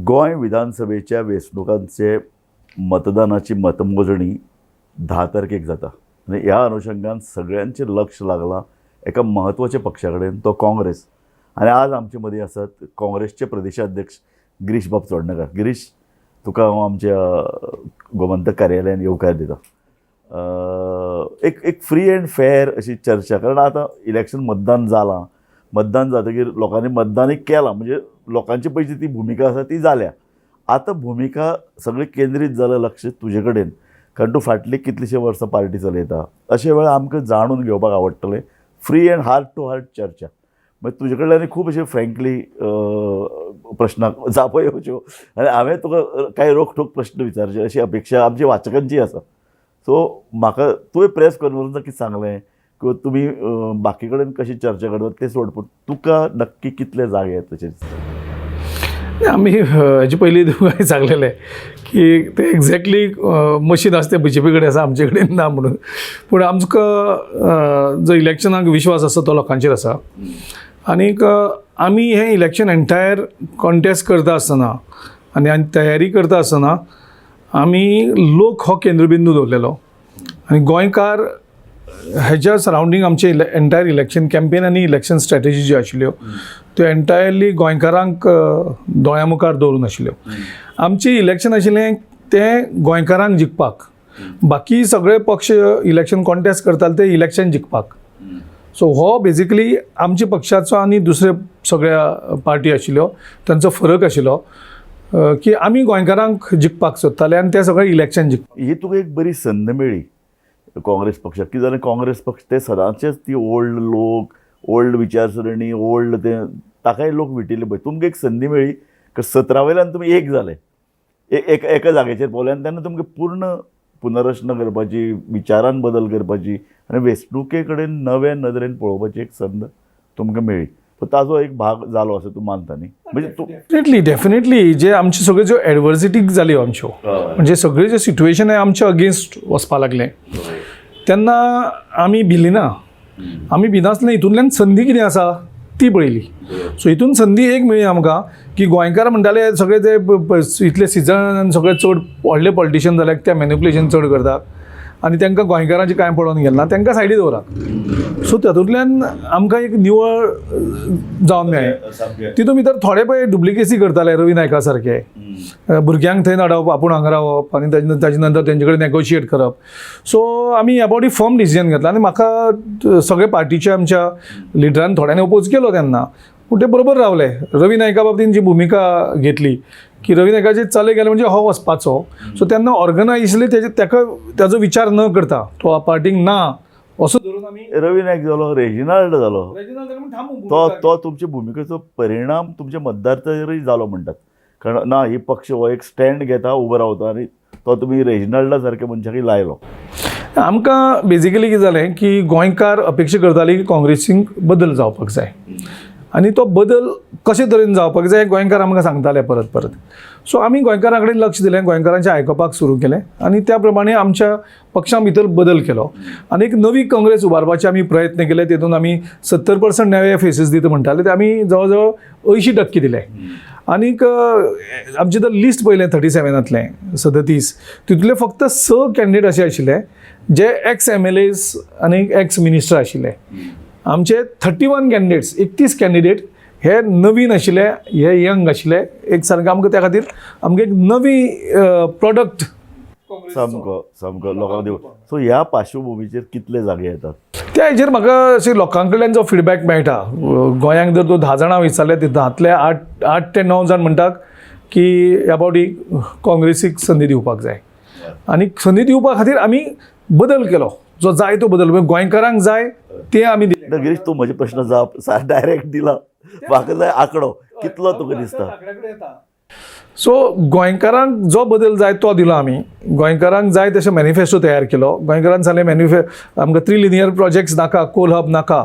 गोंय विधानसभेच्या वेंचणुकांचे मतदानाची मतमोजणी 10 तारखेक जाता आनी ह्या अनुशंगान सगळ्यांचें लक्ष लागलां एका म्हत्वाच्या पक्षा कडेन, तो काँग्रेस. आनी आज आमचे मदीं आसात काँग्रेसचे प्रदेशाध्यक्ष गिरीश बाब चोडणकार. गिरीश, तुका हांव आमच्या गोमंतक कार्यालयान येवकार दिता. एक एक फ्री अँड फेर अशी चर्चा, कारण आतां इलेक्शन मतदान जालां. मतदान जातकीर लोकांनी मतदानूय केलां, म्हणजे लोकांची पयली ती भुमिका आसा ती जाल्या. आतां भुमिका सगळी केंद्रीत जाल्या लक्ष तुजे कडेन, कारण तूं फाटलीं कितलींशीं वर्सां पार्टी चलयता. अशे वेळार आमकां जाणून घेवपाक आवडटलें free and heart to heart चर्चा. मागीर तुजे कडल्यान खूब अशें फ्रेंकली प्रश्नाक जापो येवच्यो आनी हांवें तुका कांय रोखठोक प्रश्न विचारचे अशी अपेक्षा आमच्या वाचकांची आसा. सो म्हाका तुवें प्रेस कॉन्फरन्साक कितें सांगलें किंवा तुमी बाकी कडेन कशी चर्चा करतात तें सोड, पूण तुका नक्की कितले जागे येत तशें दिसता? आमी हेजे पयलीं तुका सांगलेलें की ते एक्झॅक्टली मशीन आसा तें बीजेपी कडेन आसा, आमचे कडेन ना म्हणून. पूण आमकां जो इलेक्शनाक विश्वास आसा तो लोकांचेर आसा. आनीक आमी हें इलेक्शन एंटायर कॉन्टेस्ट करता आसतना आनी आनी तयारी करता आसतना आमी लोक हो केंद्रबिंदू दवरलेलो आनी गोंयकार हेज्या सरावंडींग आमचे एंटायर इलेक्शन कॅम्पेन आनी इलेक्शन स्ट्रॅटेजी ज्यो आशिल्ल्यो त्यो एंटायरली गोंयकारांक दोळ्या मुखार दवरून आशिल्ल्यो. आमचें इलेक्शन आशिल्लें तें गोंयकारांक जिखपाक. बाकी सगळे पक्ष इलेक्शन कॉन्टेस्ट करताले ते इलेक्शन जिखपाक. सो हो बेजिकली आमच्या पक्षाचो आनी दुसरे सगळ्या पार्टी आशिल्ल्यो तांचो फरक आशिल्लो की आमी गोंयकारांक जिखपाक सोदताले आनी ते सगळे इलेक्शन जिखपाक. ही तुका एक बरी संद मेळ्ळी काँग्रेस पक्षाक, कितें जालें, काँग्रेस पक्ष ते सदांचेच ती ओल्ड लोक, ओल्ड विचारसरणी, ओल्ड ते ताकाय लोक विटिल्ले. पळय, तुमकां एक संदी मेळ्ळी, 17 वयल्यान तुमी एक जाले, एक एका जाग्याचेर पावले आनी तेन्ना तुमकां पूर्ण पुनर्रचना करपाची, विचारान बदल करपाची आनी वेंचणुके कडेन नवे नदरेन पळोवपाची एक संद तुमकां मेळ्ळी. सो ताजो एक भाग जालो असो तूं मानता न्ही? म्हणजे तूं डेफिनेटली, डेफिनेटली. जे आमचे सगळे ज्यो एडवर्सिटी जाल्यो आमच्यो, म्हणजे सगळे जे सिट्युएशन आहे आमच्या अगेन्स्ट वचपा लागलें तेन्ना आमी भिली ना. आमी भिनासले. हितूंतल्यान संदी कितें आसा ती पळयली. सो हितून संदी एक मेळ्ळी आमकां की गोंयकार म्हणटाले सगळे ते इतले सिजन सगळे चड व्हडले पॉलिटिशियन जाल्यार ते मॅनिपुलेशन चड करतात आनी तांकां गोंयकारांचें कांय पडोवन गेलें ना, तांकां सायडी दवरात. सो तातूंतल्यान आमकां एक निवळ जावन मेळ्ळें. तितून भितर थोडे पळय डुप्लिकेसी करताले, रवी नायका सारके, भुरग्यांक थंय धाडप, आपूण हांगा रावप आनी ताजे नंतर तेंचे कडेन नेगोशिएट करप. सो आमी ह्या फावटी फर्म डिसिजन घेतला आनी म्हाका सगळे पार्टीच्या आमच्या लिडरान थोड्यांनी ओपोज केलो तेन्ना, पूण ते बरोबर रावले. रवी नायका बाबतीन जी भुमिका घेतली की रवी नायकाचे चले गेले म्हणजे हो वचपाचो, सो तेन्ना ऑर्गनायजली तेजे ताका ताजो विचार न करता तो पार्टीक ना असो धरून आमी रवी नायक जालो, रेजिनाल्ड जालो. थांबू. तो तो तुमच्या भुमिकेचो परिणाम तुमच्या मतदाराचेरूय जालो म्हणटात, कारण ना ही पक्ष हो एक स्टँड घेता, उबो रावता आनी तो तुमी रेजिनाल्डा सारक्या मनशाकय लायलो. आमकां बेजिकली कितें जालें की गोंयकार अपेक्षा करताली की काँग्रेसीक बदल जावपाक जाय आनी तो बदल कशे तरेन जावपाक जाय गोंयकार आमकां सांगताले परत परत. सो आमी गोंयकारां कडेन लक्ष दिलें, गोंयकारांचें आयकुपाक सुरू केलें आनी त्या प्रमाणे आमच्या पक्षा भितर बदल केलो आनी एक नवी काँग्रेस उबारपाचे आमी प्रयत्न केले. तितून आमी 70% नवे फेसीस दिता म्हणटाले, ते आमी जवळ जवळ 80% दिले. आनीक आमचें जर लिस्ट पळयलें 37तांतलें, 37, तितूंतले फक्त 6 कॅन्डिडेट अशे आशिल्ले जे एक्स एमएलएज आनी एक्स मिनिस्टर आशिल्ले. आमचे 31 कॅन्डिडेट्स, 31 कॅन्डिडेट हे नवीन आशिल्ले, हे यंग आशिल्ले. एक सारकें आमकां त्या खातीर आमकां एक नवी प्रोडक्ट सामको सामको लोकांक दिवन. सो ह्या पार्श्वभुमीचेर कितले जागे येतात? त्या हेजेर म्हाका अशें लोकां कडल्यान जो फिडबॅक मेळटा, गोंयांक जर तूं 10 जाणां विचारले, ते 10तले 8 ते 9 जाण म्हणटात की ह्या फावटी काँग्रेसीक संदी दिवपाक जाय. आनी संदी दिवपा खातीर आमी बदल केलो, जो जाय तो बदल गोंयकारांक जाय ते आमी दिले. ना गिरीश, तूं म्हजे प्रश्न जाप डायरेक्ट दिला. म्हाका जाय आंकडो कितलो तुका दिसता? सो गोंयकारांक जो बदल जाय तो दिलो आमी. गोंयकारांक जाय तशें मॅनिफेस्टो तयार केलो. गोंयकारान सांगलें, मॅनिफे आमकां थ्री लिनियर प्रोजेक्ट्स नाका, कोल हब नाका,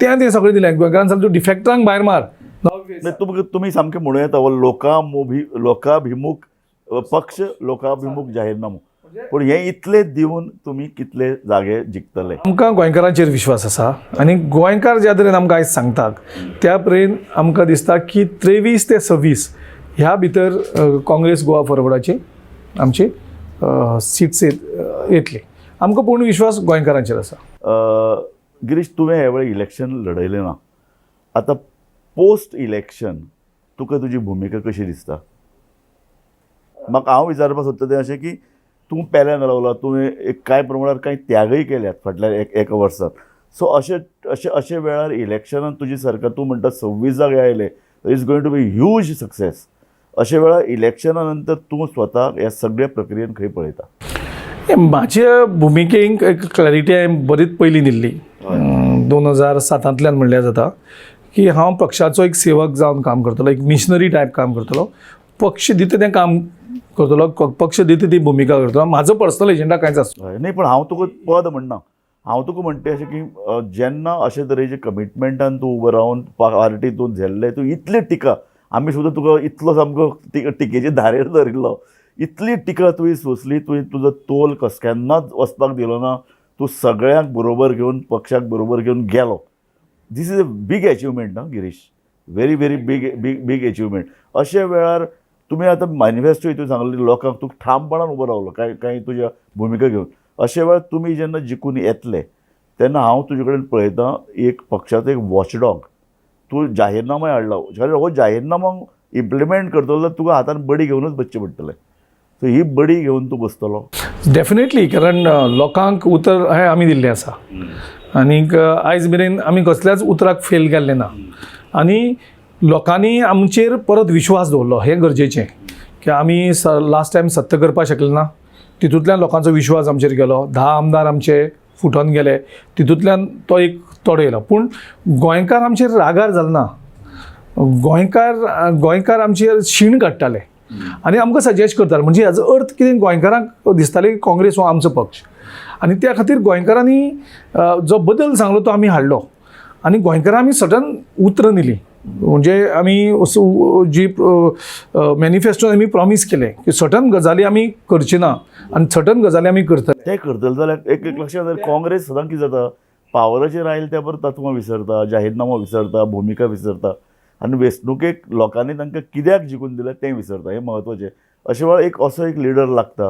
तें तें सगळें दिलें. गोंयकारान सांगलें, तूं डिफेक्टरांक भायर मार. तुमकां तुमी सामकें म्हणूं येता हो लोकाभिमुख पक्ष, लोकाभिमुख जाहीरनामो. पूण हें इतले दिवन तुमी कितले जागे जिखतले? आमकां गोंयकारांचेर विश्वास आसा आनी गोंयकार ज्या तरेन आमकां आयज सांगतात त्या तरेन आमकां दिसता की 23 ते 26. ह्या भितर काँग्रेस गोवा फॉरवर्डाची आमची सिट्स येतली. आमकां पूर्ण विश्वास गोंयकारांचेर आसा. गिरीश, तुवें ह्या वेळी इलेक्शन लढयलें ना. आतां पोस्ट इलेक्शन तुका तुजी भुमिका कशी दिसता? म्हाका हांव विचारपाक सोदता तें अशें की तूं पेल्यान रावला, तुवें एक कांय प्रमाणार कांय त्यागय केल्यात फाटल्या एक एका वर्सात. सो अशें अशें अशे वेळार इलेक्शनान तुजी सरकार, तूं म्हणटा 26 जागे आयले, it's going to be huge success. अशे वेळार इलेक्शना नंतर तूं स्वता ह्या सगळ्या प्रक्रियेन खंय पळयता? म्हाजे भुमिकेक एक क्लॅरिटी हांवें बरीच पयलीं दिल्ली, 2007तांतल्यान म्हणल्यार जाता, की हांव पक्षाचो एक सेवक जावन काम करतलो, एक मिशनरी टायप काम करतलो, पक्ष दिता तें काम करतलो, पक्ष दिता ती भुमिका करतलो. म्हाजो पर्सनल एजेंडा कांयच आसना. हय, न्ही, पण हांव तुका पद म्हणना, हांव तुका म्हणटा अशें की जेन्ना अशे तरेचे कमिटमेंटान तूं उबो रावन पार्टी तूं झेल्ले, तूं इतली टिका, आमी सुद्दां तुका इतलो सामको टिकेचे धारेर धरिल्लो, इतली टिका तुवें सोंसली, तुवें तुजो तोल कस केन्नाच वचपाक दिलो ना, तूं सगळ्यांक बरोबर घेवन, पक्षाक बरोबर घेवन गेलो. This is a big achievement ना Girish, very very big big big achievement. अशे वेळार तुमी आतां मॅनिफेस्टो हितून सांगलें लोकांक, तूं ठामपणान उबो रावलो कांय कांय तुज्या भुमिका घेवन. अशे वेळार तुमी जेन्ना जिखून येतले तेन्ना हांव तुजे कडेन पळयतां एक पक्षाचो एक वॉचडॉग. तूं जाहीरनामाय हाडला, हो जाहीरनामो इम्प्लिमेंट करतलो जाल्यार तुका हातान बडी घेवनूच बसचें पडटलें. सो ही बडी घेवन तूं बसतलो? डेफिनेटली, कारण लोकांक उतर हें आमी दिल्लें आसा आनीक आयज मेरेन आमी कसल्याच उतराक फेल गेल्ले ना आनी लोकांनी आमचेर परत विश्वास दवरलो हें गरजेचें. की आमी लास्ट टायम सत्य करपाक शकले ना, तितूंतल्यान लोकांचो विश्वास आमचेर गेलो, 10 आमदार आमचे फुटोन गेले, तितूंतल्यान तो एक तोडो येयलो. पूण गोंयकार आमचेर रागार जाल ना, गोंयकार आमचेर शीण काडटाले आनी आमकां सजेस्ट करताले. म्हणजे हाजो अर्थ कितें, गोंयकारांक दिसतालें की काँग्रेस हो आमचो पक्ष आनी त्या खातीर गोंयकारांनी जो बदल सांगलो तो आमी हाडलो आनी गोंयकारां आमी सडन उतरां दिलीं. म्हणजे आमी असो जी मॅनिफेस्टोन आमी प्रॉमीस केलें की सर्टन गजाली आमी करचे ना आनी सर्टन गजाली आमी करतले. ते करतले जाल्यार एक एक लक्षात जाल्यार काँग्रेस सदां कितें जाता, पावराचेर आयले त्या बरोबर तत्वां विसरता, जाहीरनामो विसरता, भुमिका विसरता आनी वेंचणुकेक लोकांनी तांकां कित्याक जिखून दिलें तें विसरता. हें म्हत्वाचें. अशे वेळार एक असो एक लिडर लागता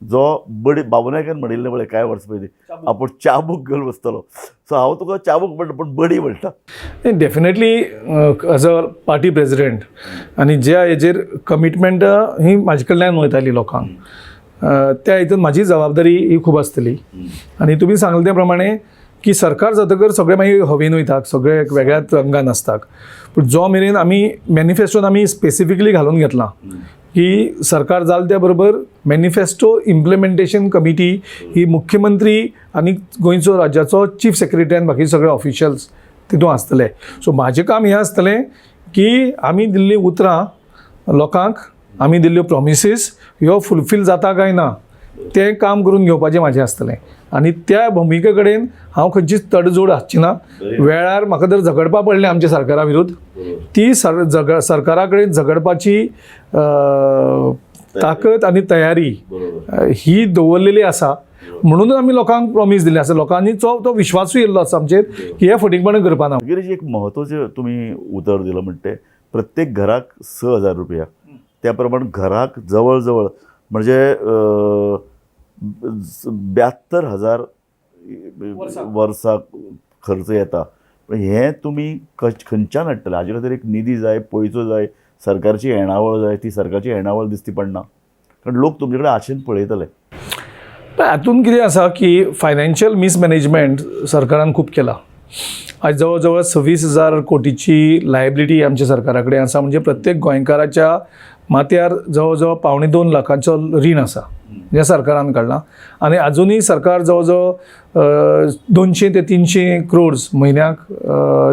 जो बडी, बाबू नायकान म्हणिल्लें पळय कांय वर्सां पयलीं, आपूण चाबूक घेवन बसतलो. सो हांव तुका चाबूक म्हणटा पूण बडी म्हणटा. Definitely as a party president आनी ज्या हेजेर कमिटमेंट ही म्हाजे कडल्यान वयताली लोकांक, त्या हितून म्हाजी जबाबदारी ही खूब आसतली. आनी तुमी सांगले त्या प्रमाणे की सरकार जातकर सगळे मागीर हवेन वयतात, सगळे एक वेगळ्याच रंगान आसतात. पूण जो मेरेन आमी मॅनिफेस्टोन आमी स्पेसिफिकली घालून घेतलां की सरकार जालें त्या बरोबर मॅनिफेस्टो इम्प्लिमेंटेशन कमिटी ही मुख्यमंत्री आनी गोंयचो राज्याचो चीफ सेक्रेटरी आनी बाकी सगळे ऑफिशियल्स तितून आसतले. सो म्हाजें काम हें आसतलें की आमी दिल्लीं उतरां लोकांक, आमी दिल्ल्यो प्रॉमिसीस ह्यो फुलफील जाता काय ना तें काम करून घेवपाचें म्हाजें आसतलें. आनी त्या भुमिके कडेन हांव खंयचीच तडजोड आसची ना. वेळार म्हाका जर झगडपा पडलें आमच्या सरकारा विरुद्ध, ती सरकारा कडेन झगडपाची ताकद आनी तयारी ही दवरलेली आसा. म्हणूनच आमी लोकांक प्रॉमीस दिल्लें आसा, लोकांनी तो विश्वासूय येयल्लो आसा आमचेर की हें फटींगपणां करपा ना. गिरीश, एक म्हत्वाचें तुमी उतर दिलां म्हणटा तें प्रत्येक घराक 6,000 रुपया, त्या प्रमाण घराक जवळ जवळ म्हणजे 72,000 वर्साक खर्च येता. पण हें तुमी खंयच्यान हाडटले? हाजे खातीर एक निधी जाय, पयसो जाय, सरकारची येणावळ जाय. ती सरकारची येणावळ दिसती पडना, कारण लोक तुमचे कडेन आशेन पळयतले. हातून कितें आसा की फायनान्शियल मिसमॅनेजमेंट सरकारान खूब केलां. आयज जवळ जवळ 26,000 कोटीची लायबिलिटी आमच्या सरकारा कडेन आसा. म्हणजे प्रत्येक गोंयकाराच्या माथ्यार जवळ जवळ 1.75 लाखांचो रीण आसा जें सरकारान काडलां. आनी आजुनूय सरकार जवळ जवळ 200 ते 300 क्रोड्स म्हयन्याक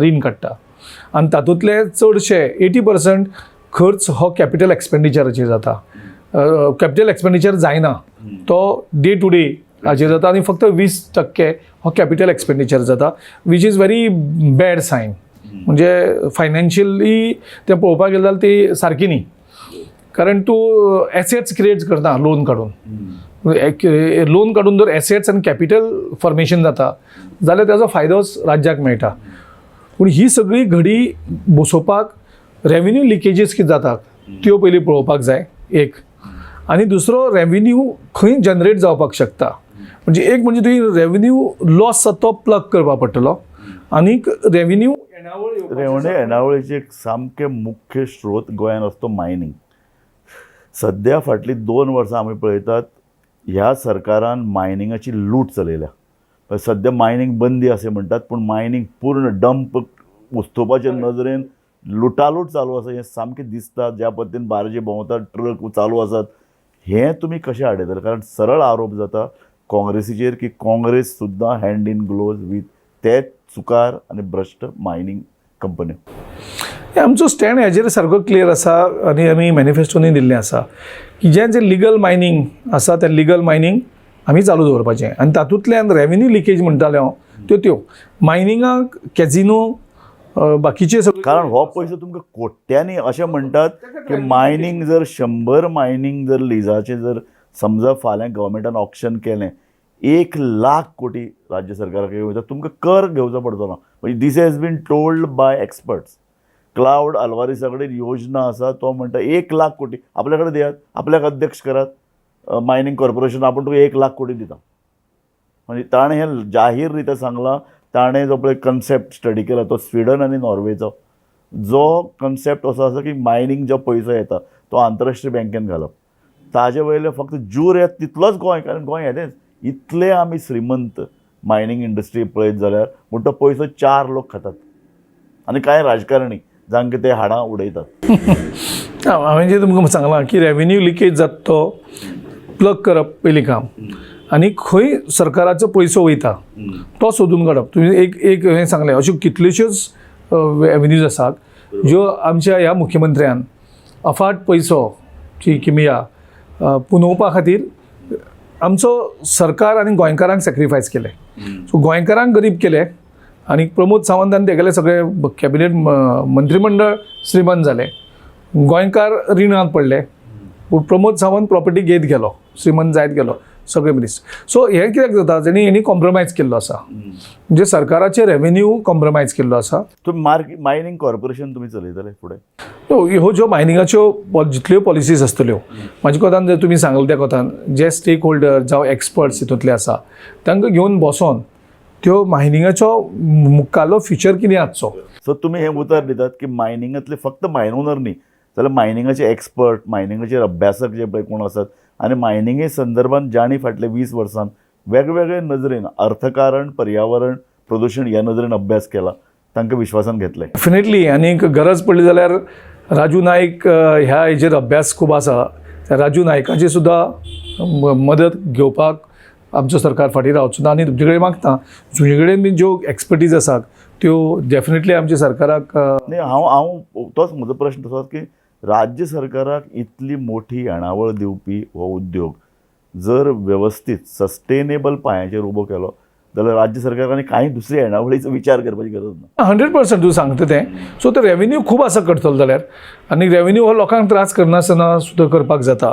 रीण काडटा आनी तातूंतले चडशे 80% खर्च हो कॅपिटल एक्सपेंडिचराचेर जाता. कॅपिटल एक्सपेंडिचर जायना, तो डे टू डे हाचेर जाता आनी फक्त 20% हो कॅपिटल एक्सपेंडिचर जाता, which is very bad sign. म्हणजे फायनान्शियली तें पळोवपाक गेलें जाल्यार ती सारकी न्ही, कारण तूं एसेट्स क्रिएट करना लोन काडून. लोन काडून जर एसेट्स आनी कॅपिटल फॉर्मेशन जाता जाल्यार ताजो फायदोच राज्याक मेळटा. पूण ही सगळी घडी बसोवपाक रेवेन्यू लिकेजीस कितें जातात त्यो पयलीं पळोवपाक जाय एक. आनी दुसरो रेवेन्यू खंय जनरेट जावपाक शकता, म्हणजे एक म्हणजे तुवें रेवेन्यू लॉस जाता तो प्लग करपाक पडटलो आनीक रेवेन्यू येणावळ येवपाची रेवणे आसा. येणावळीचे एक सामके मुख्य स्रोत गोंयांत आसा तो मायनींग. सद्या फाटलीं 2 वर्सां आमी पळयतात ह्या सरकारान मायनिंगाची लूट चलयल्या. सद्या मायनींग बंदी अशें म्हणटात, पूण मायनींग पूर्ण डंप उस्तोवपाचे नदरेन लुटालूट चालू आसा हें सामकें दिसता. ज्या पद्दतीन बार्जी भोंवतात, ट्रक चालू आसात, हें तुमी कशें आडयतले? कारण सरळ आरोप जाता काँग्रेसीचेर की काँग्रेस सुद्दां हँड इन ग्लोव्ज वीथ ते चुकार आनी भ्रश्ट मायनींग कंपन्यो. आमचो स्टँड हेजेर सारको क्लियर आसा आनी आमी मॅनिफेस्टोनी दिल्लें आसा की जें जें लिगल मायनींग आसा तें लिगल मायनींग आमी चालू दवरपाचें आनी तातूंतल्यान रेवेन्यू लिकेज म्हणटालें हांव त्यो त्यो मायनिंगाक कॅजिनो बाकीचे सगळे. कारण हो पयसो तुमकां कोट्यांनी, अशें म्हणटात की मायनींग जर 100 मायनींग जर लिजाचें जर समजा फाल्यां गव्हर्मेंटान ऑक्शन केलें, 1 लाख कोटी राज्य सरकाराक वयता, तुमकां कर घेवचो पडचो ना. म्हणजे this has been told by experts. Claude अल्वारिसा कडेन योजना आसा, तो म्हणटा 1 लाख कोटी आपल्या कडेन दियात, आपल्याक अध्यक्ष करात मायनींग कॉर्पोरेशन, आपूण तुका 1 लाख कोटी दिता. म्हणजे ताणें हें जाहीर रित्या सांगलां. ताणें जो पळय कन्सेप्ट स्टडी केला तो स्विडन आनी नॉर्वेचो जो कन्सेप्ट असो आसा की मायनींग जो पयसो येता तो आंतरराष्ट्रीय बँकेन घालप, ताजे वयले फक्त जूर येता तितलोच गोंय, कारण गोंय येदेंच इतले आमी श्रीमंत मायनींग इंडस्ट्री पळयत जाल्यार, पूण तो पयसो 4 लोक खातात आनी कांय राजकारणी जांकां ते हाडां उडयतात. हांवें जें तुमकां सांगलां की रेवेन्यू लिकेज जाता तो प्लग करप पयलीं काम आनी खंय सरकाराचो पयसो वयता तो सोदून काडप. तुवें एक एक हें सांगलें, अश्यो कितल्योश्योच एवेन्यूज आसात ज्यो आमच्या ह्या मुख्यमंत्र्यान अफाट पयसो ची किमिया पुनोवपा खातीर आमचो सरकार आनी गोंयकारांक सॅक्रिफायस केलें. सो गोंयकारांक गरीब केले आनी प्रमोद सावंत आनी तेगेले सगळे कॅबिनेट मंत्रीमंडळ श्रीमंत जाले, गोंयकार रिणांत पडले, पूण प्रमोद सावंत प्रॉपर्टी घेत गेलो, श्रीमंत जायत गेलो सगळे मनीस. सो हें कित्याक जाता, जेणी हेणी कॉम्प्रोमायज केल्लो आसा, म्हणजे सरकाराचे रेवेन्यू कॉम्प्रोमायज केल्लो आसा. तुमी मायनींग कॉर्पोरेशन तुमी चलयतले फुडें? ह्यो ज्यो मायनिंगाच्यो जितल्यो पॉलिसीज आसतल्यो म्हाजे कोतान जर तुमी सांगले त्या कोतान जे स्टेक होल्डर जावं एक्सपर्ट्स हितूंतले आसा तांकां घेवन बसोन त्यो मायनिंगाचो मुखाल्लो फ्युचर कितें आसचो. सो तुमी हें उतर दितात की मायनिंगांतले फक्त मायन ओनर न्ही जाल्यार मायनिंगाचे एक्सपर्ट, मायनिंगाचेर अभ्यासक जे पळय कोण आसात आनी मायनिंगे संदर्भान जांणी फाटले 20 वर्सां वेगवेगळे नदरेन अर्थकारण, पर्यावरण, प्रदुशण ह्या नदरेन अभ्यास केला तांकां विश्वासान घेतले. डेफिनेटली, आनीक गरज पडली जाल्यार राजू नायक ह्या हेजेर अभ्यास खूब आसा, त्या राजू नायकाची सुद्दां मदत घेवपाक आमचो सरकार फाटीं रावचो ना आनी तुमचे कडेन मागता तुजे कडेन बी ज्यो एक्सपर्टीज आसात त्यो डेफिनेटली आमच्या सरकाराक. न्ही, हांव हांव तोच म्हजो प्रश्न तसोच की राज्य सरकाराक इतली मोठी येणावळ दिवपी हो उद्योग जर वेवस्थीत सस्टेनेबल पांयाचेर उबो केलो जाल्यार राज्य सरकार आनी कांय दुसरी येणावळीचो विचार करपाची गरज ना. 100% तूं सांगता तें. सो ते रेवेन्यू खूब आसा करतलो जाल्यार आनी रेवेन्यू हो लोकांक त्रास करनासतना सुद्दां करपाक जाता,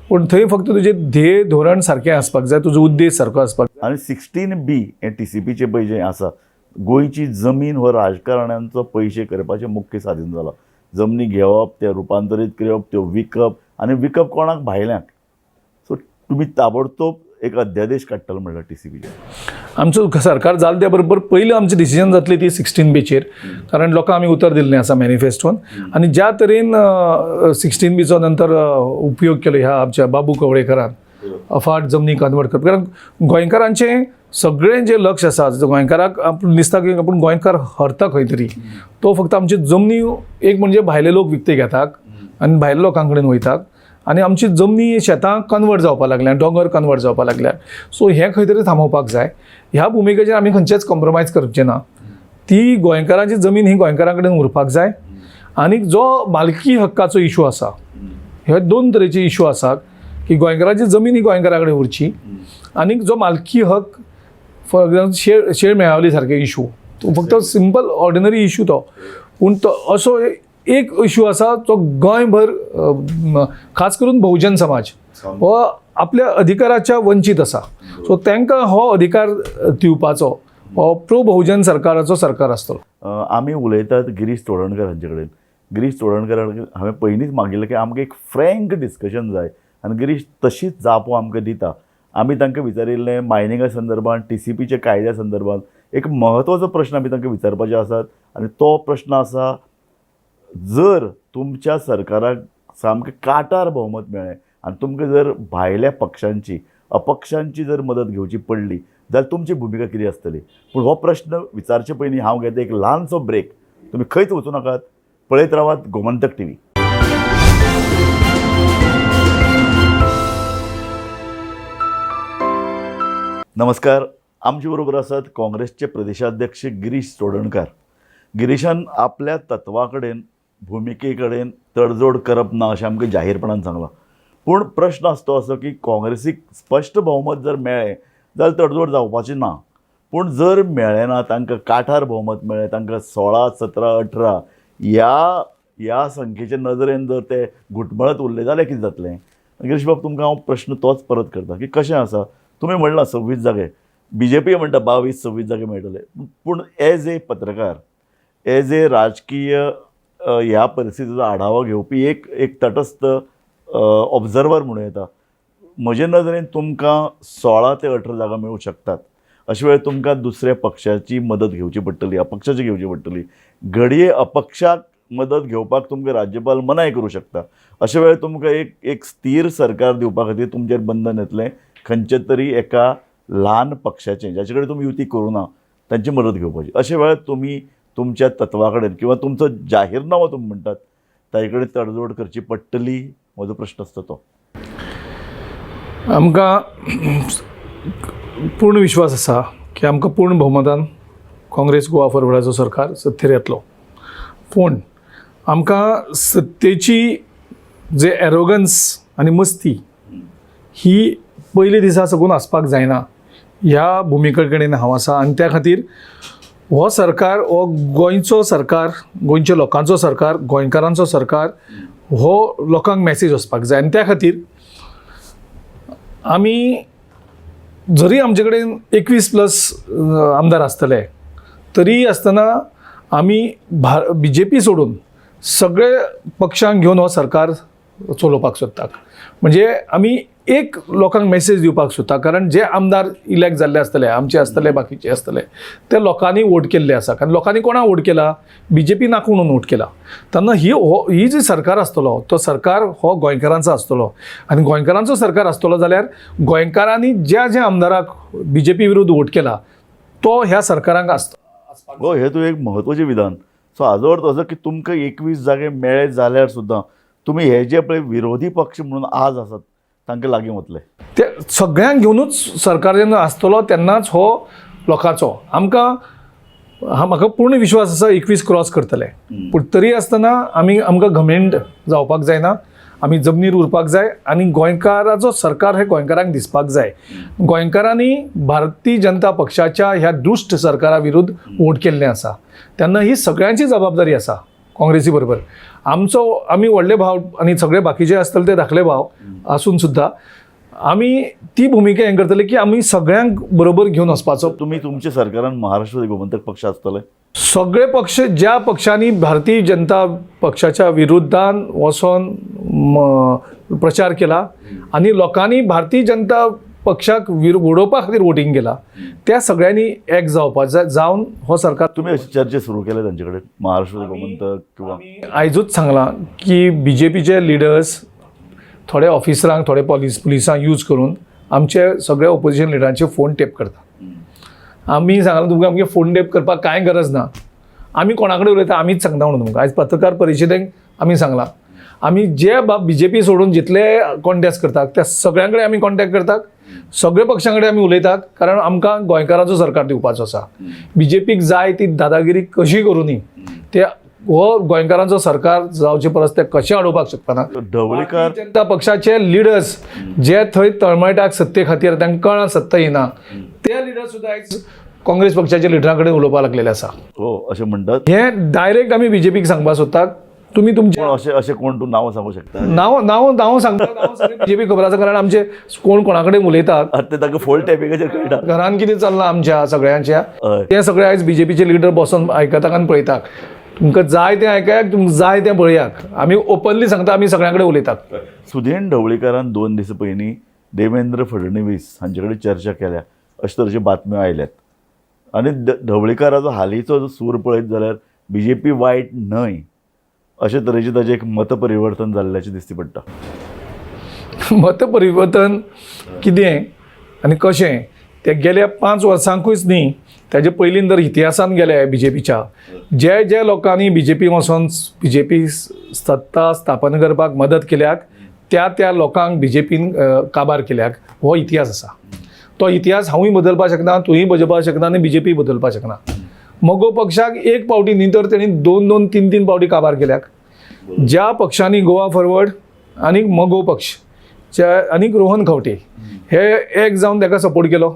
पूण थंय फक्त तुजें ध्येय धोरण सारकें आसपाक जाय, तुजो उद्देश सारको आसपाक जाय. आनी 16B हें TCPचें पळय जें आसा, गोंयची जमीन हो राजकारण्यांचो पयशे करपाचें मुख्य साधन जाला. जमनी घेवप, ते रुपांतरीत करप, त्यो विकप आनी विकप कोणाक, भायल्यांक. सो तुमी ताबडतोब एक अध्यादेश काडटलो म्हणल्यार TCPचेर. आमचो सरकार जालें त्या बरोबर पयलीं आमची डिसिजन जातली ती 16Bचेर, कारण लोकांक आमी उतर दिल्लें आसा मॅनिफेस्टोन. आनी ज्या तरेन 16Bचो नंतर उपयोग केलो ह्या आमच्या बाबू कवळेकरान अफाट जमनी कन्वर्ट करप, कारण गोंयकारांचें सगळें जें लक्ष आसा, गोंयकाराक आपूण दिसता की आपूण गोंयकार हरता खंय तरी, तो फक्त आमची जमनी एक म्हणजे भायले लोक विकते घेतात आनी भायल्या लोकां कडेन वयतात आनी आमची जमनी शेतां कन्वर्ट जावपाक लागल्या, दोंगर कन्वर्ट जावपाक लागल्या. सो हें खंय तरी थांबोवपाक जाय. ह्या भुमिकेचेर आमी खंयचेच कॉम्प्रोमायज करचें ना. ती गोंयकारांची जमीन ही गोंयकारां कडेन उरपाक जाय. आनी जो मालकी हक्काचो इशू आसा, हे दोन तरेचे इशू आसात की गोंयकारांची जमीन ही गोंयकारां कडेन उरची आनी जो मालकी हक्क, फॉर एग्जाम्पल शेळ मेळावली सारके इशू, तो फक्त सिंपल ऑर्डिनरी इशू तो, पूण तो असो एक इशू आसा तो गोंयभर खास करून बहुजन समाज हो आपल्या अधिकाराच्या वंचीत आसा. सो तांकां हो अधिकार दिवपाचो हो प्रो बहुजन सरकाराचो सरकार आसतलो. आमी उलयतात गिरीश चोडणकर हांचे कडेन. गिरीश चोडणकर हांवें पयलींच मागिल्लें की आमकां एक फ्रँक डिस्कशन जाय आनी गिरीश तशीच जापो आमकां दिता. आमी तांकां विचारिल्लें मायनिंगा संदर्भात, TCPच्या कायद्या संदर्भात एक म्हत्वाचो प्रश्न आमी तांकां विचारपाचे आसात आनी तो प्रश्न आसा, जर तुमच्या सरकाराक सामकें काटार भोवमत मेळ्ळें आनी तुमकां जर भायल्या पक्षांची, अपक्षांची जर मदत घेवची पडली जाल्यार तुमची भुमिका कितें आसतली? पूण हो प्रश्न विचारचे पयलीं हांव घेता एक ल्हानसो ब्रेक. तुमी खंयच वचूं नाकात, पळयत रावात गोमंतक टीव्ही. नमस्कार, आमचे बरोबर आसात काँग्रेसचे प्रदेशाध्यक्ष गिरीश चोडणकार. गिरीशान आपल्या तत्वा कडेन, भुमिके कडेन तडजोड करप ना अशें आमकां जाहीरपणान सांगलां. पूण प्रश्न आसा तो असो की काँग्रेसीक स्पश्ट भोवमत जर मेळ्ळें जाल्यार तडजोड जावपाची ना, पूण जर मेळ्ळें ना, तांकां काठार भोवमत मेळ्ळें, तांकां 16, 17, 18 ह्या संख्येचे नदरेन जर ते घुटमळत उरले जाल्यार कितें जातलें? गिरीश बाब, तुमकां हांव प्रश्न तोच परत करता की कशें आसा, तुमी म्हणलां 26 जागे, BJP म्हणटा 22, 26 जागे मेळटले, पूण एज ए पत्रकार, एज ए राजकीय ह्या परिस्थितीचो आढावो घेवपी एक तटस्थ ऑब्जर्वर म्हणूं येता, म्हजे नदरेन तुमकां 16 ते 18 जागा मेळूं शकतात. अशे वेळार तुमकां दुसऱ्या पक्षाची मदत घेवची पडटली, अपक्षाची घेवची पडटली. घडये अपक्षाक मदत घेवपाक तुमकां राज्यपाल मनाय करूं शकता. अशे वेळार तुमकां एक स्थीर सरकार दिवपा खातीर तुमचेर बंधन येतलें खंयचे तरी एका ल्हान पक्षाचें, जाचे कडेन तुमी युती करूं ना, तांची मदत घेवपाची. अशे वेळार तुमी तुमच्या तत्वा कडेन किंवा तुमचो जाहीरनामो तुमी म्हणटात ताजे कडेन तडजोड करची पडटली, म्हजो प्रश्न आसता तो. आमकां पूर्ण विश्वास आसा की आमकां पूर्ण भोवमतान काँग्रेस गोवा फॉरवर्डाचो सरकार सत्तेर येतलो. पूण आमकां सत्तेची जे एरोगन्स आनी मस्ती ही पयले दिसा साकून आसपाक जायना ह्या भुमिके कडेन हांव आसा. आनी त्या खातीर हो सरकार हो गोंयचो सरकार, गोंयच्या लोकांचो सरकार, गोंयकारांचो सरकार हो लोकांक मॅसेज वचपाक जाय. आनी त्या खातीर आमी जरी आमचे कडेन 21+ आमदार आसतले तरी आसतना आमी BJP सोडून सगळे पक्षांक घेवन हो सरकार चलोवपाक सोदतात. म्हणजे आमी एक लोकांक मॅसेज दिवपाक सोदता, कारण जे आमदार इलेक्ट जाल्ले आसतले, आमचे आसतले, बाकीचे आसतले, ते लोकांनी वोट केल्ले आसा. कारण लोकांनी कोणाक वोट केला? BJP नाका म्हणून वोट केला. तेन्ना ही जी सरकार आसतलो तो सरकार हो गोंयकारांचो आसतलो. आनी गोंयकारांचो सरकार आसतलो जाल्यार गोंयकारांनी ज्या ज्या आमदाराक BJP विरुद्ध वोट केला तो ह्या सरकारांक आसता. हो, हें तूं एक म्हत्वाचें विधान. सो हाजो अर्थ असो की तुमकां 21 जागे मेळ्ळे जाल्यार सुद्दां तुमी हे जे पळय विरोधी पक्ष म्हणून आज आसात तांकां लागीं वतले. ते सगळ्यांक घेवनूच सरकार जेन्ना आसतलो तेन्नाच हो लोकांचो. आमकां म्हाका पूर्ण विश्वास आसा 21 क्रॉस करतले, पूण तरी आसतना आमी आमकां घमेंड जावपाक जायना, आमी जमनीर उरपाक जाय आनी गोंयकाराचो सरकार हे गोंयकारांक दिसपाक जाय. गोंयकारांनी भारतीय जनता पक्षाच्या ह्या दुश्ट सरकारा विरुद्ध वोट केल्लें आसा, तेन्ना ही सगळ्यांची जबाबदारी आसा. काँग्रेसी बरोबर आमचो आमी व्हडले भाव आनी सगळे बाकीचे आसतले ते धाकले भाव आसून सुद्दां आमी ती भुमिका हें करतले की आमी सगळ्यांक बरोबर घेवन वचपाचो. तुमी तुमच्या सरकारान महाराष्ट्र गोमंतक पक्ष आसतले? सगळे पक्ष ज्या पक्षांनी भारतीय जनता पक्षाच्या विरुद्धान वचोन प्रचार केला आनी लोकांनी भारतीय जनता पक्षाक उडोवपा खातीर वोटींग केला त्या सगळ्यांनी एक जावपा जाय, जावन हो सरकार. तुमी अशी चर्चा सुरू केल्या तांचे कडेन महाराष्ट्र गोमंतक किंवा? आयजूच सांगलां की BJPचे लिडर्स थोडे ऑफिसरांक, थोडे पुलिसांक यूज करून आमचे सगळे ओपोजिशन लिडरांचे फोन टेप करता. आमी सांगलां तुमकां आमगे फोन टेप करपाक कांय गरज ना, आमी कोणा कडेन उलयता आमीच सांगता म्हणून तुमकां. आयज पत्रकार परिशदेक आमी सांगलां, आमी जे BJP सोडून जितले कॉन्टेस्ट करतात त्या सगळ्यां कडेन आमी कॉन्टेक्ट करतात, सगळे पक्षां कडेन आमी उलयतात, कारण आमकां गोंयकारांचो सरकार दिवपाचो आसा. BJPक जाय ती दादागिरी कशी करूं न्ही, ते हो गोंयकारांचो सरकार जावचे परस ते कशें अडोवपाक शकना. ढवळीकर जनता पक्षाचे लिडर्स जे थंय तळमळटाक सत्ते खातीर तांकां कळना सत्ता येना, ते लिडर्स सुद्दां आयज काँग्रेस पक्षाच्या लिडरां कडेन उलोवपाक लागलेले आसा. हो, अशें म्हणटात. हे डायरेक्ट आमी BJPक सांगपाक सोदतात, तुमी तुमचे पूण अशें अशें कोण तूं नांव सांगूं शकता? नांव नांव नांव सांगता, नांव सगळें BJP खबर आसा, कारण आमचे कोण कोणा कडेन उलयतात, ते ताका फोन टॅपिंगाचेर कळटा. घरान कितें चल्लां आमच्या सगळ्यांच्या हय. ते सगळे आयज BJPचे लिडर बसून आयकतात आनी पळयतात. तुमकां जाय तें आयकयात, तुमकां जाय तें पळयात. आमी ओपनली सांगता, आमी सगळ्यां कडेन उलयतात. सुदेन ढवळीकारान 2 दीस पयलीं देवेंद्र फडणवीस हांचे कडेन चर्चा केल्या अशे तरेच्यो बातम्यो आयल्यात. आनी ढवळीकाराचो हालींचो जो सूर पळयत जाल्यार बी जे पी वायट न्हय अशे तरेचें ताजें एक मतपरिवर्तन जाल्ल्याचें दिश्टी पडटा. मतपरिवर्तन कितें आनी कशें तें गेल्या 5 वर्सांकूच न्ही, ताजे पयलीं जर इतिहासान गेले बी जे पीच्या जे जे लोकांनी बी जे पी वचोन बी जे पी सत्ता स्थापन करपाक मदत केल्याक त्या त्या लोकांक बी जे पीन काबार केल्याक. हो इतिहास आसा. तो इतिहास हांवूय बदलपाक शकना, तूंय बदलपाक शकना आनी बी जे पी बदलपाक शकना. मगो पक्षाक एक पावटी न्ही तर तेणी 2 2 3 3 पावटी काबार केल्याक. ज्या पक्षांनी गोवा फॉरवर्ड आनी मगो पक्ष आनी रोहन खंवटे हे एक जावन ताका सपोर्ट केलो.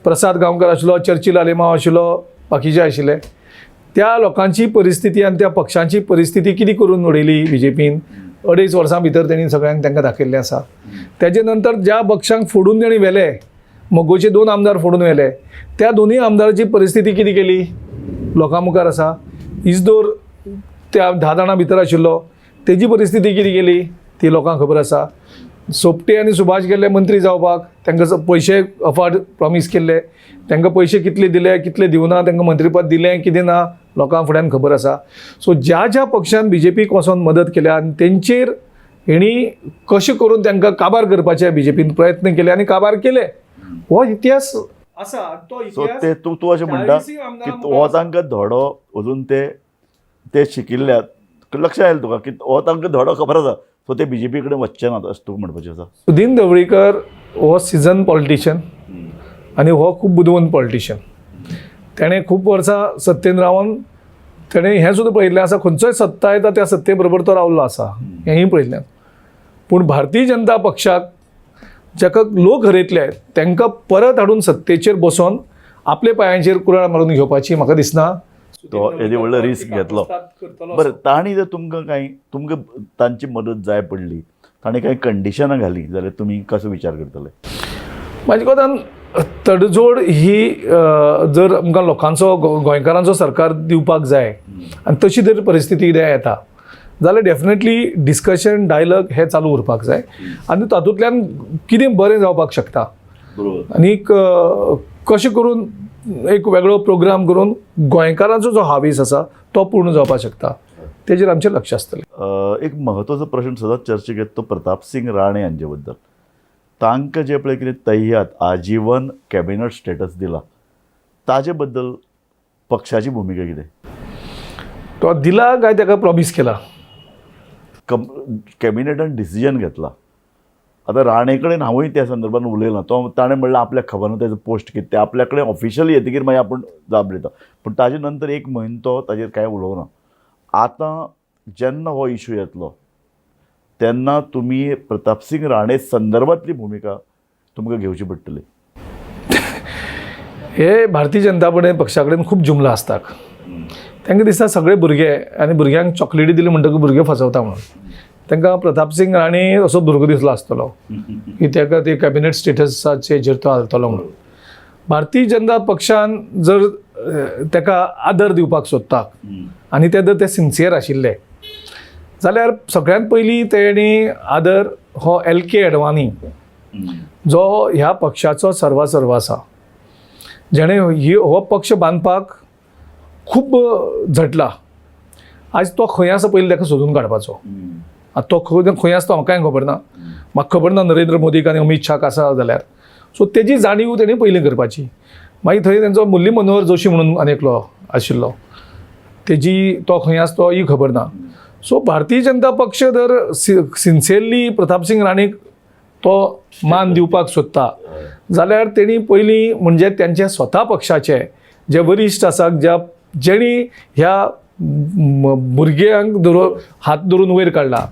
प्रसाद गांवकर आशिल्लो, चर्चिल आलेमांव आशिल्लो, बाकीचे आशिल्ले. त्या लोकांची परिस्थिती आनी त्या पक्षांची परिस्थिती कितें करून उडयली बी जे पीन 2.5 वर्सां भितर तेणी सगळ्यांक तांकां दाखयल्लें आसा. तेजे नंतर ज्या पक्षांक फोडून तेणी व्हेले, मगोचे 2 आमदार फोडून व्हेले, त्या दोनूय आमदाराची परिस्थिती कितें केली लोकां मुखार आसा. इजदोर त्या 10 जाणां भितर आशिल्लो, तेजी परिस्थिती कितें केली ती लोकांक खबर आसा. सोपटे आनी सुभाष गेल्ले मंत्री जावपाक, तांकां पयशे अफाट प्रॉमीस केल्ले, तांकां पयशे कितले दिले कितले दिवना, तांकां मंत्रीपद दिलें कितें ना लोकां फुड्यान खबर आसा. सो ज्या ज्या पक्षान बी जे पीक वचोन मदत केल्या आनी तेंचेर हेणी कशें करून तांकां काबार करपाचे बी जे पीन प्रयत्न केले आनी काबार केले, हो इतिहास आसा. तो सो ते तूं तूं अशें म्हणटा की हो तांकां धडो अजून ते ते शिकिल्ल्या लक्ष आयलें तुका की हो तांकां धडो खबर आसा, सो ते बी जे पी कडेन वचचे नात अशें तुका म्हणपाचें आसा. सुदीन ढवळीकर हो सिजन पॉलिटिशियन आनी हो खूब बुदवंत पॉलिटिशियन. तेणें खूब वर्सां सत्तेन रावन तेणें हें सुद्दां पळयल्लें आसा, खंयचोय सत्ता येता त्या सत्ते बरोबर तो रावल्लो आसा, हेंय पळयल्लें. पूण भारतीय जनता पक्षाक जाका लोक हरयतले तांकां परत हाडून सत्तेचेर बसोन आपल्या पांयांचेर कुराड मारून घेवपाची म्हाका दिसना. तो येदी व्हडलो रिस्क घेतलो. बरें, तांणी जर तुमकां कांय तुमकां तांची मदत जाय पडली, तांणी कांय कंडिशनां घालीं जाल्यार तुमी कसो विचार करतले? म्हाजे कोतान तडजोड ही जर आमकां लोकांचो गोंयकारांचो सरकार दिवपाक जाय आनी तशी जर परिस्थिती कितें येता जाल्यार डेफिनेटली डिस्कशन डायलॉग हे चालू उरपाक जाय आनी तातूंतल्यान कितें बरें जावपाक शकता. बरोबर. आनीक कशें करून एक वेगळो प्रोग्राम करून गोंयकारांचो जो हावेस आसा तो पूर्ण जावपाक शकता तेजेर आमचें लक्ष आसतलें. एक म्हत्वाचो प्रश्न सदांच चर्चेक येता तो प्रतापसिंग राणे हांचे बद्दल. तांकां जें पळय कितें तय्यात आजीवन कॅबिनेट स्टेटस दिला, ताजे बद्दल पक्षाची भुमिका कितें? तो दिला काय ताका प्रॉमीस केला? कॅबिनेटान डिसिजन घेतला. आतां राणे कडेन हांवूय त्या संदर्भान उलयलां, तो ताणें म्हणलें आपल्याक खबर ना तेजो पोस्ट कितें, तें आपल्या कडेन ऑफिशियली येतकीर मागीर आपूण जाप दिता. पूण ताजे नंतर 1 म्हयनो तो ताजेर कांय उलोवना. आतां जेन्ना हो इशू येतलो तेन्ना तुमी प्रतापसिंग राणे संदर्भांतली भुमिका तुमकां घेवची पडटली. हे भारतीय जनता पक्षा कडेन खूब जुमला आसतात. तांकां दिसता सगळे भुरगे आनी भुरग्यांक चॉकलेटी दिली म्हणटकूच भुरगे फसवता म्हणून. तांकां प्रतापसिंग राणे असो भुरगो दिसलो आसतलो की ताका ते कॅबिनेट स्टेटसाचे हेजेर तो हालतलो म्हणून. भारतीय जनता पक्षान जर ताका आदर दिवपाक सोदता आनी ते जर ते सिन्सियर आशिल्ले जाल्यार सगळ्यांत पयलीं तेणी आदर हो एल के अडवाणी जो ह्या पक्षाचो सर्वासर्व आसा, जेणें ही हो पक्ष बांदपाक खूब झटला, आयज तो खंय आसा पयलीं ताका सोदून काडपाचो. आतां तो खंय खंय आसा तो म्हाका कांय खबर ना, म्हाका खबर ना नरेंद्र मोदीक आनी अमीत शाहक आसा जाल्यार. सो तेजी जाणीव तेणी पयलीं करपाची. मागीर थंय तेंचो मुरली मनोहर जोशी म्हणून आनी एकलो आशिल्लो, तेजी तो खंय आसा तोय खबर ना. सो भारतीय जनता पक्ष जर सिन्सियरली प्रतापसिंग राणेक तो मान दिवपाक सोदता जाल्यार तेणी पयलीं म्हणजे तेंच्या स्वता पक्षाचे जे वरिश्ठ आसात, ज्या जेणी ह्या भुरग्यांक धरून हात धरून वयर काडला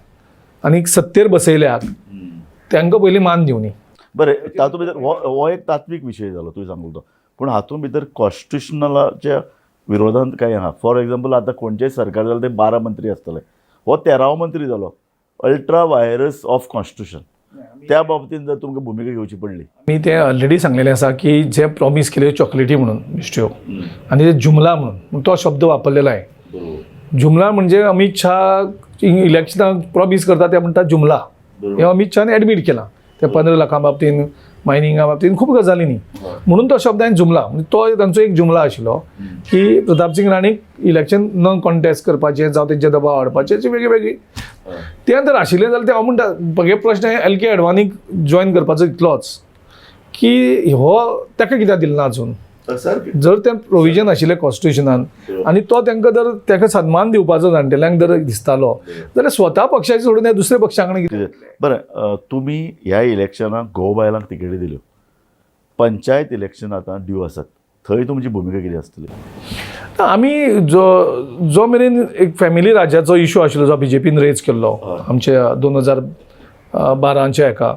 आनी सत्तेर बसयल्यात तांकां पयलीं मान दिवनी. बरें, तातूंत भितर हो एक तात्वीक विशय जालो तुवें सांगलो तो, पूण हातूंत भितर कॉन्स्टिट्युशनलाच्या विरोधांत कांय आहा. फॉर एग्जाम्पल आतां खंयचेंय सरकार जाल्यार ते 12 मंत्री आसतले, हो 13वो मंत्री जालो, अल्ट्रा व्हायरस ऑफ कॉन्स्टिट्युशन. त्या बाबतींत जर तुमकां भुमिका घेवची पडली? मी ते ऑलरेडी सांगलेलें आसा की जे प्रॉमीस केले चॉकलेटी म्हणून बेश्ट्यो आनी ते जुमला म्हणून तो शब्द वापरलेलो आहे. जुमला म्हणजे अमीत शाह इलेक्शनाक प्रॉमीस करता ते म्हणटा जुमला. बरोबर. हें अमीत शहान एडमीट केलां ते 15 लाखां बाबतीन, मायनिंगा बाबतीन, खूब गजालींनी. म्हणून तो शब्द हांवें जुमला, म्हणजे तो तांचो एक जुमला आशिल्लो की प्रतापसिंग राणेक इलेक्शन न कॉन्टेस्ट करपाचें जावं तेंचे दबाव हाडपाचें, अशी वेगळी वेगळी. तें जर आशिल्लें जाल्यार तें हांव म्हणटा म्हगे प्रश्न एल के अडवाणीक जॉयन करपाचो इतलोच की हो ताका कित्याक दिलें ना अजून. सारकें. जर तें प्रोविजन आशिल्लें कॉन्स्टिट्युशनान आनी तो तांकां जर ताका सन्मान दिवपाचो जाणटेल्यांक जर दिसतालो जाल्यार स्वता पक्षाचे सोडून ह्या दुसऱ्या पक्षा कडेन कितें? बरें, तुमी ह्या इलेक्शनाक घोव बायलांक तिकेटी दिल्यो, पंचायत इलेक्शन आतां ड्यू आसात, थंय तुमची भुमिका कितें आसतली? आमी जो जो मेरेन एक फॅमिली राज्याचो इशू आशिल्लो जो बीजेपीन रेज केल्लो आमच्या 2012च्या हेका,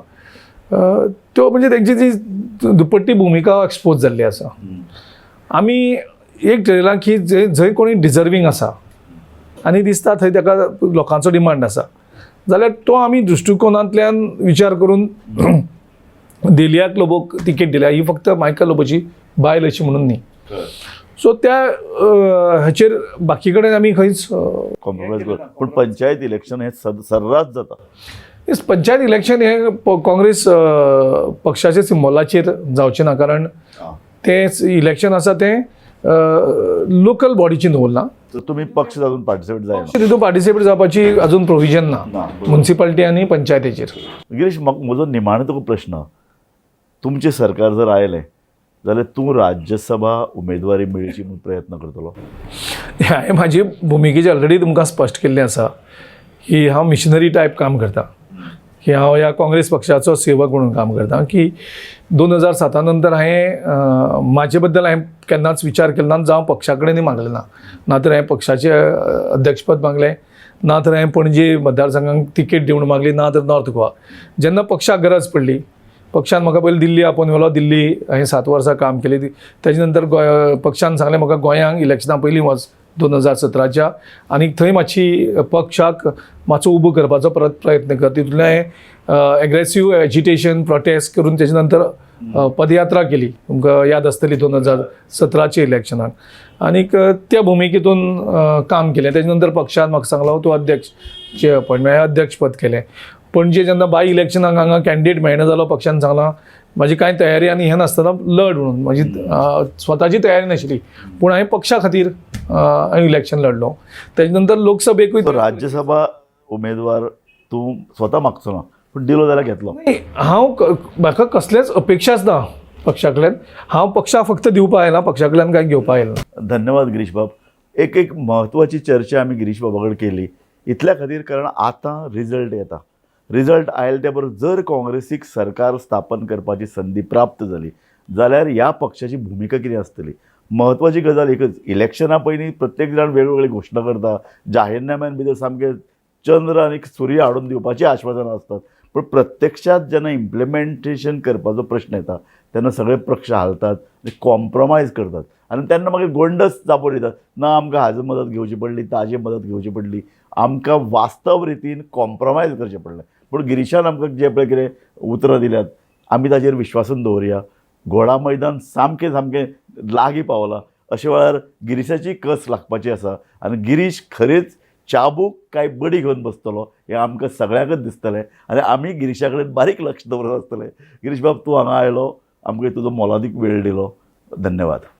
त्यो म्हणजे तेंची जी दुपट्टी भुमिका एक्सपोज जाल्ली आसा. आमी एक ठरयलां की जंय कोणी डिजर्वींग आसा आनी दिसता थंय ताका लोकांचो डिमांड आसा जाल्यार तो आमी दृश्टिकोनांतल्यान विचार करून देलियाक लोबोक तिकेट दिल्या. ही फक्त मायकल लोबोची बायल अशी म्हणून न्ही. सो त्या हाचेर बाकी कडेन आमी खंयच कॉम्प्रोमायज कर. पूण पंचायत इलेक्शन हें सर्रास जाता. पंचायत इलेक्शन हें काँग्रेस पक्षाच्या सिंबॉलाचेर जावचें ना, कारण तें इलेक्शन आसा तें लोकल बॉडीचेर दवरलां. तर तुमी पक्ष अजून पार्टिसिपेट जायना? तितून पार्टिसिपेट जावपाची अजून प्रोविजन ना. ना, बरोबर. मुन्सिपालिटी आनी पंचायतीचेर. गिरीश, म्हाका म्हजो निमाणो तुका प्रश्न, तुमचें सरकार जर आयलें जाल्यार तूं राज्यसभा उमेदवारी मेळची म्हूण प्रयत्न करतलो? हांवें म्हाजी भुमिकेची ऑलरेडी तुमकां स्पश्ट केल्लें आसा की हांव मिशनरी टायप काम करता, की हांव ह्या काँग्रेस पक्षाचो सेवक म्हणून काम करता. की 2007 नंतर हांवें म्हाजे बद्दल हांवें केन्नाच विचार केलो ना, जावं पक्षा कडेनय मागलें ना. ना तर हांवें पक्षाचें अध्यक्षपद मागलें, ना तर हांवें पणजे मतदारसंघाक तिकेट दी म्हणून मागली, ना तर नॉर्थ गोवा. जेन्ना पक्षाक गरज पडली, पक्षान म्हाका पयलीं दिल्ली आपोवन व्हेलो. दिल्ली हांवें 7 वर्सां काम केली. तेजे नंतर गोंय पक्षान सांगलें म्हाका गोंयांक इलेक्शना पयलीं वच 2017च्या, आनी थंय मातशी पक्षाक मातसो उबो करपाचो परत प्रयत्न कर. तितूंतल्यान हांवें एग्रेसीव एजिटेशन प्रोटेस्ट करून तेजे नंतर पदयात्रा केली, तुमकां याद आसतली 2017च्या इलेक्शनाक. आनीक त्या भुमिकेतून काम केलें. तेजे नंतर पक्षान म्हाका सांगलो तूं अध्यक्षचे अपॉयंटमेंट, हांवें अध्यक्षपद केलें. पणजे जेन्ना बाय इलेक्शनाक हांगा कॅन्डिडेट मेळना जालो, पक्षान सांगलां म्हाजी कांय तयारी आनी हें नासतना लढ म्हणून, म्हाजी स्वताची तयारी नाशिल्ली, पूण हांवें पक्षा खातीर हांवें इलेक्शन लढलो. तेजे नंतर लोकसभेकूय राज्यसभा उमेदवार तूं स्वता मागचो ना, पूण दिलो जाल्यार घेतलो? हांव म्हाका कसलेच अपेक्षाच ना पक्षा कडल्यान. हांव पक्षाक फक्त दिवपा आयला, पक्षा कडल्यान कांय घेवपा आयला. धन्यवाद गिरीश बाब. एक एक म्हत्वाची चर्चा आमी गिरीश बाबा कडेन केली इतल्या खातीर, कारण आतां रिजल्ट येता. रिजल्ट आयले त्या बरोबर जर काँग्रेसीक सरकार स्थापन करपाची संदी प्राप्त जाली जाल्यार ह्या पक्षाची भुमिका कितें आसतली. म्हत्वाची गजाल एकच, इलेक्शना पयलीं प्रत्येक जाण वेगवेगळी घोशणा करता, जाहीरनाम्यान भितर सामकें चंद्र आनी सूर्य हाडून दिवपाची आश्वासनां आसतात, पूण प्रत्यक्षांत जेन्ना इम्प्लिमेंटेशन करपाचो प्रश्न येता तेन्ना सगळे पक्ष हालतात आनी कॉम्प्रोमायज करतात, आनी तेन्ना मागीर गोंडस जापो दितात, ना आमकां हाजी मदत घेवची पडली, ताजी मदत घेवची पडली, आमकां वास्तव रितीन कॉम्प्रोमायज करचें पडलें. पूण गिरीशान आमकां जें पळय कितें उतरां दिल्यात आमी ताजेर विश्वासून दवरुया. घोडा मैदान सामकें सामकें लागीं पावलां, अशे वेळार गिरीशाची कस लागपाची आसा आनी गिरीश खरेंच चाबूक काय बडी घेवन बसतलो हें आमकां सगळ्यांकच दिसतलें, आनी आमी गिरीशा कडेन बारीक लक्ष दवरत आसतले. गिरीश बाब, तूं हांगा आयलो, आमकां तुजो मोलादीक वेळ दिलो, धन्यवाद.